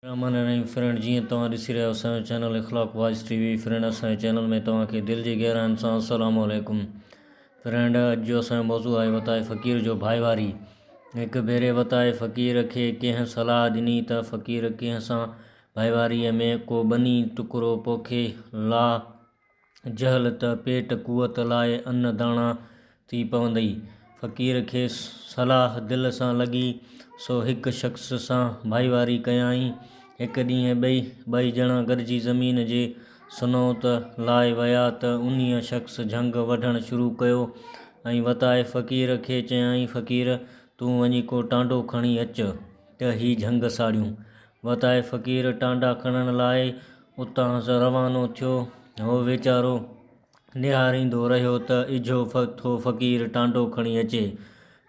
الرحمان الرحيم فرينڊ جيئن توهان ڏسي رهيا آهيو اسان جو channel Akhlaq voice T V friend اسان جي چينل ۾ توهان کي دل جي گهراين سان السلام عليڪم فرينڊ اڄ جو اسان جو موضوع آهي وتائي فقير جو ڀائيواري هڪ ڀيري وتائي فقير کي ڪنهن صلاح ڏني ته فقير ڪنهن سان ڀائيواريء ۾ ڪو ٻني ٽڪرو پوکي لا جهل ته پيٽ قوت لاء ان داڻا ٿي پوندئي. فقير کي صلاح دل سان لڳي، سو هڪ شخص سان ڀائيواري ڪيائين. هڪ ڏينهن ٻئي ٻئي ڄڻا گڏجي زمين جي سنوت لاء ويا ته انهيء شخص جهنگ وڍڻ شروع ڪيو ۽ وتائي فقير کي چيائين، فقير! تون وڃي ڪو ٽانڊو کڻي اچ ته هي جهنگ ساڙيون. وتائي فقير ٽانڊا کڻڻ لاء اتان روانو ٿيو. هو ويچارو نهاريندو رهيو ته اجهو ٿو فقير ٽانڊو کڻي اچي.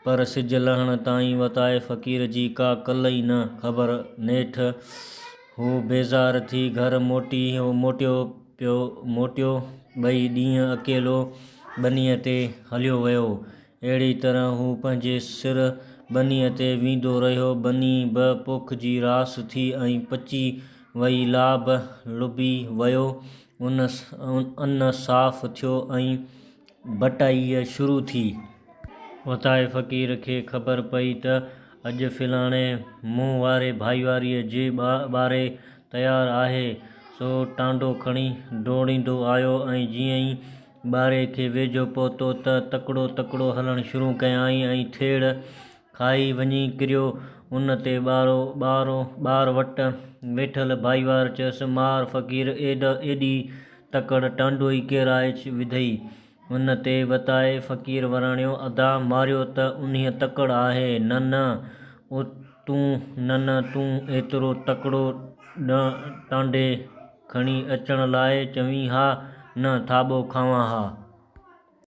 پر سج لهڻ تائين وتائي فقير جي ڪا ڪل ئي نه خبر. نيٺ هو بيزار ٿي گهر موٽيو پيو موٽيو. ٻئي ڏينهن اڪيلو ٻنيء تي هليو ويو. اهڙيء طرح هو پنهنجي سر ٻنيء تي ويندو رهيو. ٻني به پوکجي راس ٿي ۽ پچي وئي. لاڀ لڀي ويو. ان صاف ٿيو ۽ بٽائي شروع ٿي. وتائي فقير کي خبر پئي ته اڄ فلاڻي منهن واري ڀائيواريء جي ٻاري تيار آهي، سو ٽانڊو کڻي ڊوڙيندو آيو ۽ جيئن ئي ٻاري کي ويجهو پهتو ته تڪڙو تڪڙو هلڻ شروع ڪيائين ۽ ٿيڙ کائي وڃي ڪريو. ان تي ٻارو ٻار وٽ ويٺل ڀائيوار چيس، مار فقير ايڏي تڪڙ ٽانڊوئي ڪيرائي وڌئي. ان تي وتائي فقير وراڻيو، ادا ماريو ته انهيء تڪڙ آهي، نه نه تون نه نه تون ايترو تڪڙو ٽانڊي کڻي اچڻ لاء چوين ها نه ٿاٻو کاوان ها.